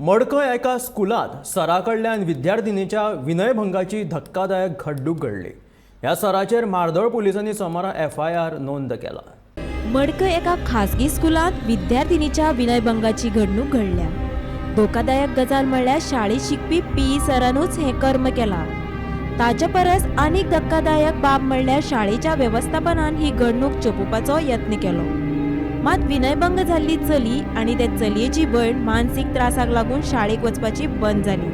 मडकय एका स्कुलांत सरा कडल्यान विद्यार्थिनीच्या विनयभंगाची धक्कादायक घडणूक घडली. ह्या सराचेर म्हार्दोळ पुलिसांनी सोमारा एफआयआर नोंद केला. मडकय एका खासगी स्कुलांत विद्यार्थिनीच्या विनयभंगाची घडणूक घडल्या. धोकादायक गजाल म्हणल्यार शाळेत शिकपी पीई सरानूच हें कर्म केलां. ताचे परस आनीक धक्कादायक बाब म्हणल्यार शाळेच्या वेवस्थापनान ही घडणूक चेपुपाचो यत्न केलो. मात विनयभंग जाल्ली चली आनी ते चलयेची भयण मानसीक त्रासाक लागून शाळेक वचपाची बंद जाली.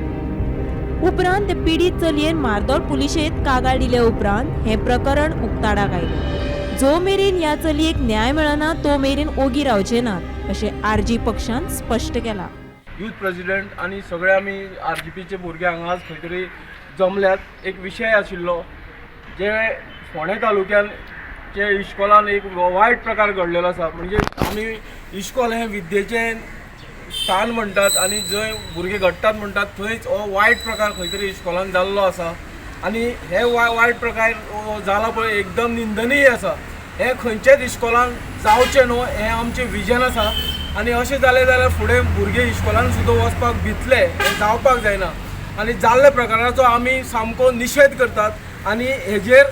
उपरांत ते पिडीत चलयेन मार्दोळ पुलिशेंत कागाळ दिले उपरांत हें प्रकरण उक्ताडाक आयलें. जो मेरेन ह्या चलयेक न्याय मेळना तो मेरेन ओगी रावचे नात अशें आरजी पक्षान स्पश्ट केलां. यूथ प्रेसिडेंट आनी सगळे आमी आरजीपीचे भुरगे हांगा आज खंय तरी जमल्यात. एक विशय आशिल्लो जे फोंडें तालुक्यान जे इश्कोलान एक वायट प्रकार घडलेलो आसा. म्हणजे आमी इश्कोल हें विद्येचें स्थान म्हणटात आनी जंय भुरगे घडटात म्हणटात थंयच हो वायट प्रकार खंय तरी इश्कोलान जाल्लो आसा. आनी हे वायट प्रकार हो जाला पळय, एकदम निंदनीय आसा. हें खंयच्याच इश्कोलान जावचें न्हू हें आमचें विजन आसा. आनी अशें जालें जाल्यार फुडें भुरगे इश्कोलान सुद्दां वचपाक भितले, हें जावपाक जायना. आनी जाल्ल्या प्रकाराचो आमी सामको निशेध करतात आनी हेजेर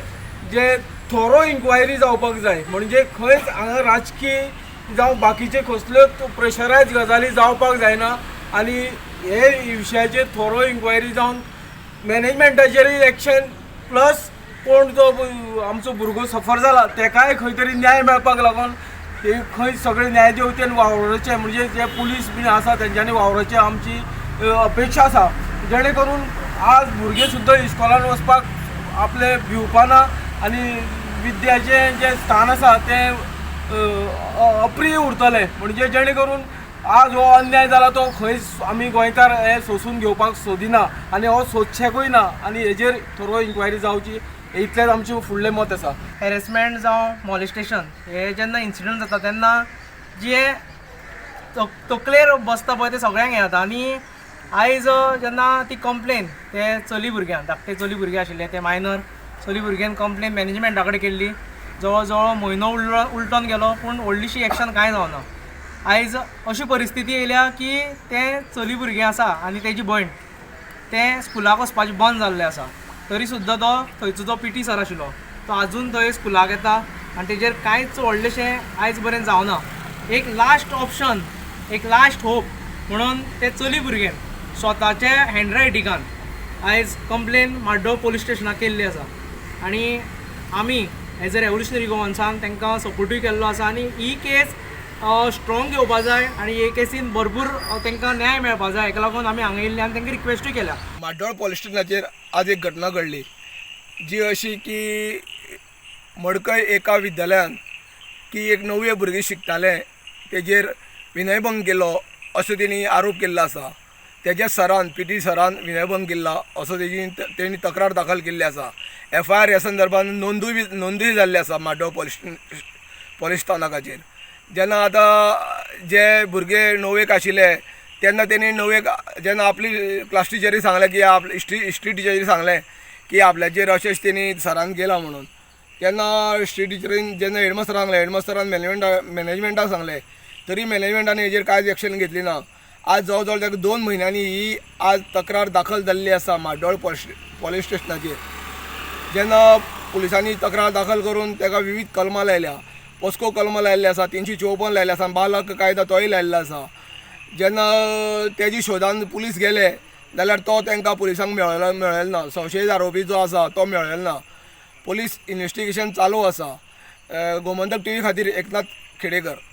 जे थोरो इन्क्वायरी जावपाक जाय. म्हणजे खंयच हांगा राजकीय जावं बाकीचे कसल्योच प्रेशरायज गजाली जावपाक जायना. आनी हे विशयाचेर थोरो इन्क्वायरी जावन मॅनेजमेंटाचेरूय एक्शन, प्लस कोण जो आमचो भुरगो सफर जाला तेकाय खंय तरी न्याय मेळपाक लागून ते खंय सगळे न्यायदेवतेन वावरचें, म्हणजे जे पुलीस बीन आसा तेंच्यांनी वावरचें आमची अपेक्षा आसा. जेणे करून आज भुरगे सुद्दां इस्कॉलान वचपाक आपले भिवपाना आनी विद्याचें जें स्थान आसा तें अप्रिय उरतलें. म्हणजे जेणे करून आज हो अन्याय जाला तो खंयच आमी गोंयकार हे सोंसून घेवपाक सोदिना आनी हो सोदचेकूय ना. आनी हेजेर थोरो इन्क्वायरी जावची इतलेंच आमचें फुडलें मत आसा. हॅरेसमेंट जावं मॉलिस्टेशन हे जेन्ना इन्सिडंट जाता तेन्ना जे तकलेर बसता पळय ते सगळ्यांक हें जाता. आनी आयज जेन्ना ती कंप्लेन ते चली भुरग्यान, धाकटे चली भुरगें आशिल्लें ते मायनर चली भुरग्यान कंप्लेन मॅनेजमेंटा कडेन केल्ली. जवळ जवळ म्हयनो उलटोन गेलो पूण व्हडलीशी एक्शन कांय जावना. आयज अशी परिस्थिती येयल्या की तें चली भुरगें आसा आनी तेजी भयण तें स्कुलाक वचपाचें बंद जाल्लें आसा. तरी सुद्दां तो थंयचो जो पीटी सर आशिल्लो तो आजून थंय स्कुलाक येता आनी तेजेर कांयच व्हडलेशें आयज पर्यंत जावना. एक लास्ट ऑप्शन, एक लास्ट होप म्हणून ते चली भुरगें स्वताच्या हँडरायटिंगान आयज कंप्लेन म्हाड्डोळ पोलीस स्टेशनाक केल्ली आसा. आनी आमी एज अ रेवोल्युशनरी गोवन्सान तांकां सपोर्टूय केल्लो आसा. आनी ही केस स्ट्रॉंग घेवपा जाय आनी हे केसीन भरपूर तांकां न्याय मेळपा जाय. हेका लागून आमी हांगा येयल्ले आनी तांकां रिक्वेस्टूय केल्या. म्हाड्डोळ पोलीस स्टेशनाचेर आज एक घटना घडली जी अशी की मडकय एका विद्यालयान की एक णव्वे भुरगें शिकतालें तेजेर विनयभंग केलो असो तेणी आरोप केल्लो आसा. तेज्या सरान, पीटी सरान विनयभंग केल्ला असो तेजी तेणी तक्रार दाखल केल्ली आसा. एफआयआर ह्या संदर्भान नोंदूय जाल्ली आसा म्हाड्डोळ पोलीस स्थानकाचेर. जेन्ना आतां जे भुरगे णवेक आशिल्ले तेन्ना तेणी णवेक जेन्ना आपली क्लास टिचरी सांगलें की आपले हिस्ट्री टिचरी सांगलें की आपल्याचेर अशेंच तेणी सरान केलां म्हणून, तेन्ना हिस्ट्री टिचरीन जेन्ना हेडमास्टराक सांगलें, हेडमास्टरान मॅनेजमेंटाक सांगलें, तरी मॅनेजमेंटान हेजेर कांयच एक्शन घेतली ना. आज जवळ जवळ ताका 2 म्हयन्यांनी ही आज तक्रार दाखल जाल्ली आसा म्हाड्डोळ पोलीस स्टेशनाचेर. जेन्ना पुलिसांनी तक्रार दाखल करून ताका विविध कलमां लायल्या, पोस्को कलमां लायल्ले आसा, 354 लायल्ले आसा, बाल हक्क कायदा तोय लायल्लो आसा. जेन्ना तेजी शोधान पुलीस गेले जाल्यार तो तांकां पुलिसांक मेळ्ळेलो ना. संशयीत आरोपी जो आसा तो मेळ्ळेलो ना. पुलीस इन्वेस्टिगेशन चालू आसा. गोमंतक टीव्ही खातीर एकनाथ खेडेकर.